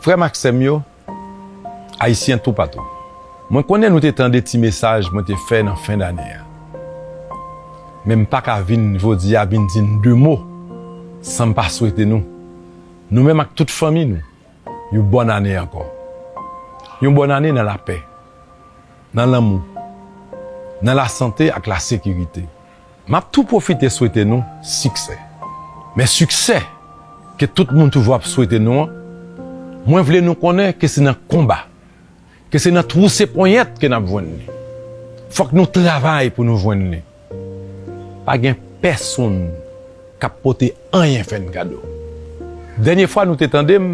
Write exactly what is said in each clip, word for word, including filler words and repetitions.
Frè m ak sè m yo, Ayisyen toupatou, mwen konnen nou te tande ti mesaj mwen te fè nan fen dane a. Men m pa ka vin jodi a vin di n de mo san m pa swete nou, nou menm ak tout fanmi nou, yon bòn ane ankò. Yon bòn ane nan lapè, nan lanmou, nan lasante ak lasekirite. M ap tou pwofite swete nou siksè. Men siksè ke tout moun toujou ap swete nou an, mwen vle nou konnen ke se nan konba, ke se nan twouse ponyèt ke n ap jwenn li. Fòk nou travay pou nou jwenn li. Pa gen pèsonn k ap pote anyen fè n kado. Dènye fwa nou te tande m,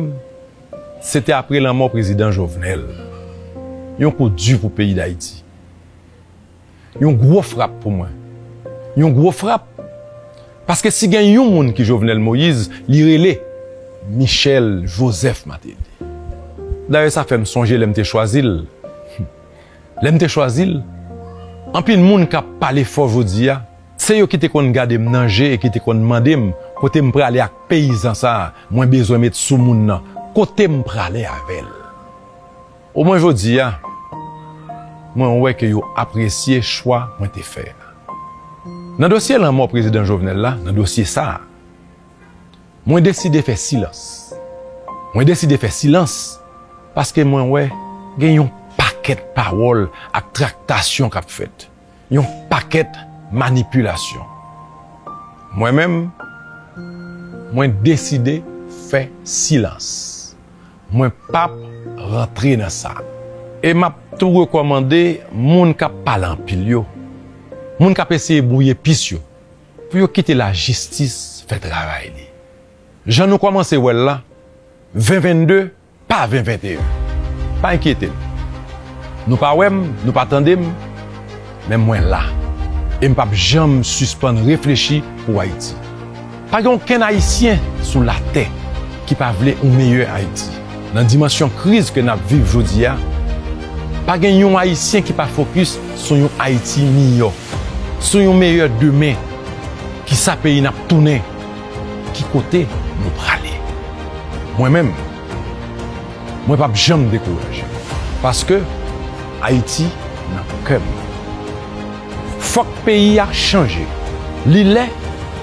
se te apre lanmò prezidan Jovenel. Yon kou di pou peyi Dayiti. Yon gwo frap pou mwen. Yon gwo frap. Paske si gen yon moun ki Jovenel Moïse, li rele Michel Joseph Martelly. Dayè, sa fè m sonje lè m te chwazi l. Lè m te chwazi l, anpil moun k ap pale fò jodi a, se yo ki te konn gade m nan je e ki te konn mande m kote m prale ak peyizan sa a, mwen bezwen met sou moun nan, kote m prale avè l. Omwen jodi a, mwen wè ke yo apresye chwa mwen te fè a. Nan dosye lanmò prezidan Jovenel la, nan dosye sa a, mwen deside fè silans. Mwen deside fè silans paske mwen wè gen yon pakèt pawòl ak traktasyon k ap fèt. Yon pakèt manipilasyon. Mwen menm, mwen deside fè silans. Mwen p ap rantre nan sa. E m ap tou rekòmande moun k ap pale anpil yo, moun k ap eseye bwouye pis yo, pou yo kite lajistis fè travay li. Jan nou kòmanse wè l la, ven vennde pa ven venteyen. Pa enkyete n. Nou pa wè m, nou pa tande m, men mwen la. E m p ap janm sispann reflechi pou Ayiti. Pa gen okenn Ayisyen sou latè ki pa vle yon meyè Ayiti. Nan dimansyon kriz ke n ap viv jodi a, pa gen yon Ayisyen ki pa fokis sou yon Ayiti miyò, sou yon meyè demen. Kisa peyi n ap tounen? Ki kote nou prale? Mwen menm, mwen p ap janm dekouraje. Paske Ayiti nan kè m. Fòk peyi a chanje. Li lè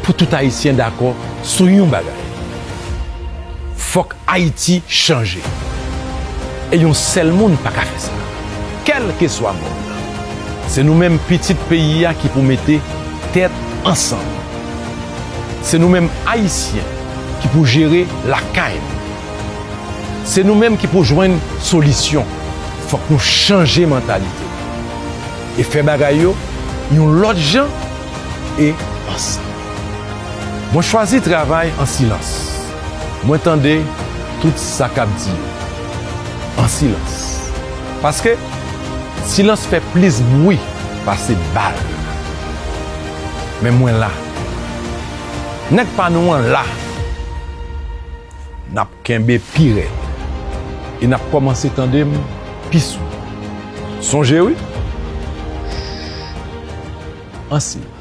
pou tout Ayisyen dakò sou yon bagay. Fòk Ayiti chanje. E yon sèl moun pa ka fè sa. Kèlkeswa mòd lan. Se nou menm pitit peyi a ki pou mete tèt ansanm. Se nou menm Ayisyen ki pou jere lakay nou. Se nou menm ki pou jwenn solisyon. Fòk nou chanje mantalite. E fè bagay yo yon lòt jan e ansanm. Mwen chwazi travay an silans. Mwen tande tout sa k ap di yo. An silans. Paske silans fè plis bwi pase bal. Men mwen la. Nèg pa nou an la. N ap kenbe pi rèd. E n ap kòmanse tande m pi sou. Sonje wi. An silans.